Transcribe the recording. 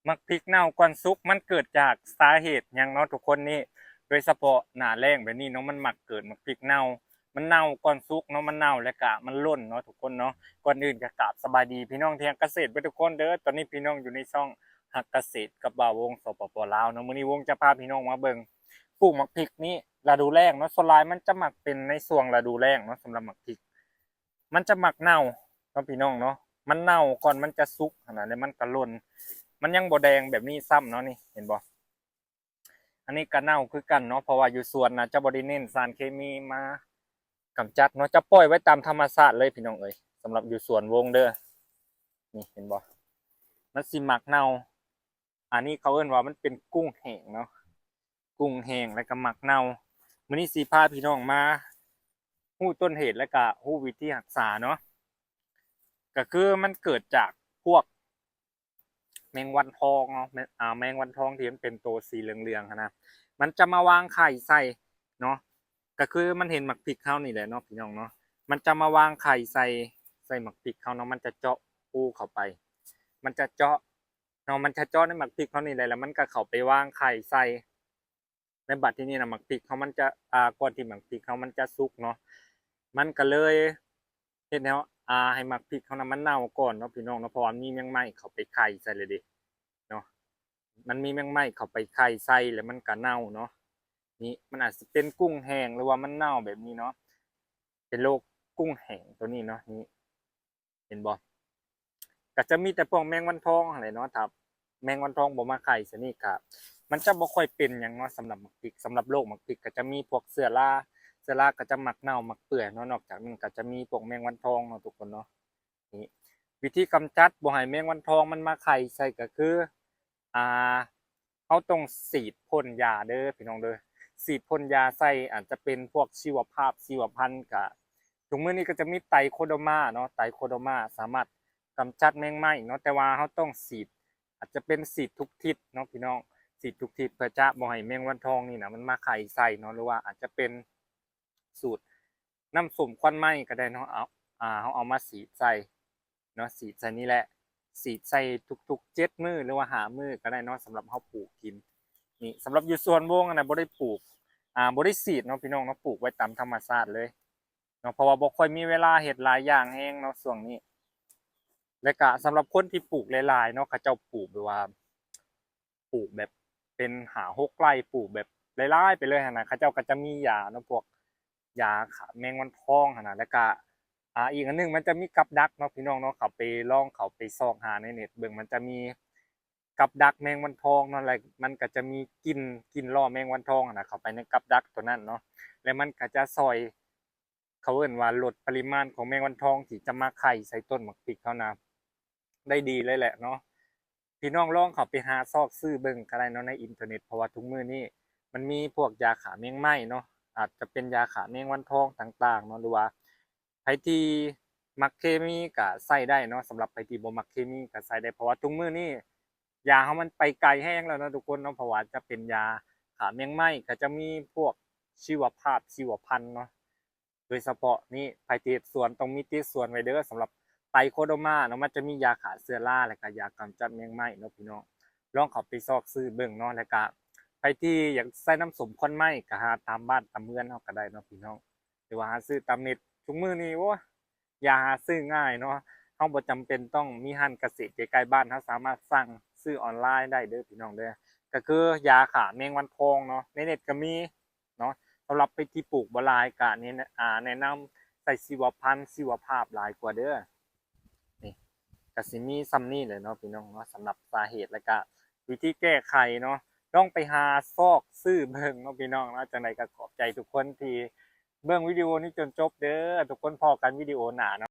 ໝາກພິກເນົ່າກ່ອນສຸກ ມັນເກີດຈາກສາເຫດຫຍັງເນາະທຸກຄົນ? ນີ້ ໂດຍສະເພາະໜ້າແລ້ງແບບນີ້ເນາະ ມັນມັກເກີດໝາກພິກເນົ່າ ມັນເນົ່າກ່ອນສຸກເນາະ ມັນເນົ່າແລ້ວກະມັນຫຼົ່ນເນາະທຸກຄົນເນາະ. ກ່ອນອື່ນກະກາບສະບາຍດີພີ່ນ້ອງທີ່ຮັກກະເສດເບິດທຸກຄົນເດີ. ຕອນນີ້ພີ່ນ້ອງຢູ່ໃນຊ່ອງຮັກກະເສດກັບບ່າວວົງ ສປປ ລາວເນາະ. ມື້ນີ້ວົງຈະພາພີ່ນ້ອງມາເບິ່ງ ປູກໝາກພິກນີ້ລະດູແລ້ງເນາະ. ສ່ວນຫຼາຍມັນຈະມັກເປັນໃນຊ່ວງລະດູແລ້ງເນາະ ສຳລັບໝາກພິກ ມັນຈະມັກເນົ່າເນາະພີ່ນ້ອງເນາະ ມັນເນົ່າກ່ອນມັນຈະສຸກຫັ້ນນະ ແລ້ວມັນກະຫຼົ່ນ ມັນຍັງບໍ່ແດງແບບນີ້ຊ້ຳເນາະ. ນີ້ເຫັນບໍ່? ອັນນີ້ກະເນົ່າຄືກັນເນາະ ເພາະວ່າຢູ່ສວນນະຈະບໍ່ໄດ້ເນັ້ນສານເຄມີມາກຳຈັດເນາະ ຈະປ່ອຍໄວ້ຕາມທຳມະຊາດເລີຍພີ່ນ້ອງເອີຍ ສຳລັບຢູ່ສວນວົງເດີ. ນີ້ເຫັນບໍ່? ມັນຊິມັກເນົ່າ ອັນນີ້ເຂົາເອີ້ນວ່າມັນເປັນກຸ້ງແຫ້ງເນາະ ກຸ້ງແຫ້ງແລ້ວກະມັກເນົ່າ. ມື້ນີ້ຊິພາພີ່ນ້ອງມາຮູ້ຕົ້ນເຫດ ແລ້ວກະຮູ້ວິທີຮັກສາເນາະ. ກະຄືມັນເກີດຈາກພວກແມງວັນທອງເນາະ ແມງ ອາ ແມງວັນທອງທີ່ມັນເປັນໂຕສີເຫຼືອງໆຫັ້ນນະ ມັນຈະມາວາງໄຂ່ໃສ່ເນາະ. ກະຄືມັນເຫັນໝາກພິກເຮົານີ້ແຫຼະເນາະພີ່ນ້ອງເນາະ ມັນຈະມາວາງໄຂ່ໃສ່ ໃສ່ໝາກພິກເຮົາເນາະ ມັນຈະເຈາະຮູເຂົ້າໄປ ມັນຈະເຈາະ ເນາະ ມັນຈະເຈາະໃນໝາກພິກເຮົານີ້ແຫຼະ ແລ້ວມັນກະເຂົ້າໄປວາງໄຂ່ໃສ່. ໃນບັດທີນີ້ນະ ໝາກພິກເຮົາມັນຈະ ອາ ກ່ອນທີ່ໝາກພິກເຮົາມັນຈະສຸກເນາະ ມັນກະເລີຍເຮັດແນວ ອາ ໃຫ້ໝາກພິກເຮົານະມັນເນົ່າກ່ອນເນາະພີ່ນ້ອງເນາະ ເພາະວ່າມີແມງໄມ້ເຂົ້າໄປໄຂ່ໃສ່ແລ້ວເດເນາະ ມັນມີແມງໄມ້ເຂົ້າໄປໄຂ່ໃສ່ແລ້ວມັນກະເນົ່າເນາະ. ນີ້ມັນອາດຊິເປັນກຸ້ງແຫ້ງ ຫຼືວ່າມັນເນົ່າແບບນີ້ເນາະ ເປັນໂລກກຸ້ງແຫ້ງໂຕນີ້ເນາະ. ນີ້ ເຫັນບໍ່? ກະຈະມີແຕ່ພວກແມງວັນທອງຫັ້ນແຫຼະເນາະ ຖ້າແມງວັນທອງບໍ່ມາໄຂ່ໃສ່ນີ້ກະ ມັນຈະບໍ່ຄ່ອຍເປັນຫຍັງເນາະ. ສຳລັບໝາກພິກ ສຳລັບໂລກໝາກພິກກະຈະມີພວກເຊື້ອລາ ເຊື້ອລາກະຈະມັກເນົ່າມັກເປື່ອຍເນາະ. ນອກຈາກນັ້ນກະຈະມີພວກແມງວັນທອງເນາະທຸກຄົນເນາະ. ນີ້ ວິທີກຳຈັດບໍ່ໃຫ້ແມງວັນທອງມັນມາໄຂ່ໃສ່ກະຄື ອາ ເຮົາຕ້ອງສີດພົ່ນຢາເດີພີ່ນ້ອງເດີ ສີດພົ່ນຢາໃສ່ ອາດຈະເປັນພວກຊີວະພາບ ຊີວະພັນ ກະ ທຸກມື້ນີ້ກະຈະມີໄຕໂຄໂດມາເນາະ ໄຕໂຄໂດມາສາມາດກຳຈັດແມງໄມ້ເນາະ ແຕ່ວ່າເຮົາຕ້ອງສີດ ອາດຈະເປັນສີດທຸກທິດເນາະພີ່ນ້ອງ ສີດທຸກທິດ ເພື່ອຈະບໍ່ໃຫ້ແມງວັນທອງນີ້ນະ ມັນມາໄຂ່ໃສ່ເນາະ ຫຼືວ່າອາດຈະເປັນສູດ ນ້ຳສົ້ມຄວັນໄມ້ກະໄດ້ເນາະ ເອົາ ອາ ເຮົາເອົາມາສີດໃສ່ເນາະ ສີດໃສ່ນີ້ແຫຼະ ສີດໃສ່ທຸກໆເຈັດມື້ ຫຼືວ່າຫ້າມື້ກະໄດ້ເນາະ ສຳລັບເຮົາປູກກິນ. ນີ້ ສຳລັບຢູ່ສວນວົງຫັ້ນນະ ບໍ່ໄດ້ປູກ ອາ ບໍ່ໄດ້ສີດເນາະພີ່ນ້ອງເນາະ ປູກໄວ້ຕາມທຳມະຊາດເລີຍເນາະ ເພາະວ່າບໍ່ຄ່ອຍມີເວລາເຮັດຫຼາຍຢ່າງແຮງເນາະຊ່ວງນີ້. ແລະກະສຳລັບຄົນທີ່ປູກຫຼາຍໆເນາະ ເຂົາເຈົ້າປູກແບບວ່າ ປູກແບບເປັນຫ້າຫົກໄຮ່ ປູກແບບຫຼາຍໆໄປເລີຍຫັ້ນນະ ເຂົາເຈົ້າກະຈະມີຢາເນາະ ພວກຢາຂ້າແມງວັນທອງຫັ້ນນະ. ແລະກະ ອາ ອີກອັນໜຶ່ງ ມັນຈະມີກັບດັກເນາະພີ່ນ້ອງເນາະ ເຂົ້າໄປລອງ ເຂົ້າໄປຊອກຫາໃນເນັດເບິ່ງ ມັນຈະມີກັບດັກແມງວັນທອງເນາະ ແລະມັນກະຈະມີກິ່ນ ກິ່ນລໍ້ແມງວັນທອງຫັ້ນນະ ເຂົ້າໄປໃນກັບດັກໂຕນັ້ນເນາະ ແລະມັນກະຈະຊ່ອຍ ເຂົາເອີ້ນວ່າລົດປະລິມານຂອງແມງວັນທອງທີ່ຈະມາໄຂ່ໃສ່ຕົ້ນໝາກພິກເຮົານະ ໄດ້ດີເລີຍແຫຼະເນາະ. ພີ່ນ້ອງລອງເຂົ້າໄປຫາຊອກຊື້ເບິ່ງກະໄດ້ເນາະໃນອິນເຕີເນັດ ເພາະວ່າທຸກມື້ນີ້ມັນມີພວກຢາຂ້າແມງໄມ້ເນາະ ອາດຈະເປັນຢາຂ້າແມງວັນທອງຕ່າງໆເນາະ ຫຼືວ່າໃຜທີ່ມັກເຄມີກະໃຊ້ໄດ້ເນາະ ສຳລັບໃຜທີ່ບໍ່ມັກເຄມີກະໃຊ້ໄດ້ ເພາະວ່າທຸກມື້ນີ້ຢາເຮົາມັນໄປໄກແຮງແລ້ວເນາະທຸກຄົນເນາະ ເພາະວ່າຈະເປັນຢາຂ້າແມງໄມ້ ກະຈະມີພວກຊີວະພາບ ຊີວະພັນເນາະ. ໂດຍສະເພາະນີ້ ໃຜທີ່ເຮັດສວນຕ້ອງມີຕິດສວນໄວ້ເດີ ສຳລັບໄຕໂຄໂດມາເນາະ ມັນຈະມີຢາຂ້າເຊື້ອລາ ແລະກະຢາກຳຈັດແມງໄມ້ເນາະພີ່ນ້ອງ ລອງເຂົ້າໄປຊອກຊື້ເບິ່ງເນາະ. ແລະກະໃຜທີ່ຢາກໃສ່ນ້ຳສົ້ມຄວັນໄມ້ກະຫາຕາມບ້ານຕາມເຮືອນເຮົາກະໄດ້ເນາະພີ່ນ້ອງ ຫຼືວ່າຫາຊື້ຕາມເນັດ ທຸກມື້ນີ້ ໂອ້ຍ ຢາຫາຊື້ງ່າຍເນາະ ເຮົາບໍ່ຈຳເປັນຕ້ອງມີຮ້ານກະເສດໃກ້ໆບ້ານ ເຮົາສາມາດສັ່ງຊື້ອອນລາຍໄດ້ເດີພີ່ນ້ອງເດີ ກະຄືຢາຂ້າແມງວັນທອງເນາະ ໃນເນັດກະມີ ເນາະ. ສຳລັບໃຜທີ່ປູກບໍ່ຫຼາຍກະແນະ ອາ ແນະນຳໃສ່ຊີວະພັນ ຊີວະພາບຫຼາຍກວ່າເດີ. ນີ້ກະຊິມີຊ່ຳນີ້ແຫຼະເນາະພີ່ນ້ອງເນາະ ສຳລັບສາເຫດ ແລະກະວິທີແກ້ໄຂເນາະ ລອງໄປຫາຊອກຊື້ເບິ່ງເນາະພີ່ນ້ອງເນາະ. ຈັ່ງໃດກະຂອບໃຈທຸກຄົນທີ່ເບິ່ງວິດີໂອນີ້ຈົນຈົບເດີ ທຸກຄົນ ພໍ້ກັນວິດີໂອໜ້າເນາະ.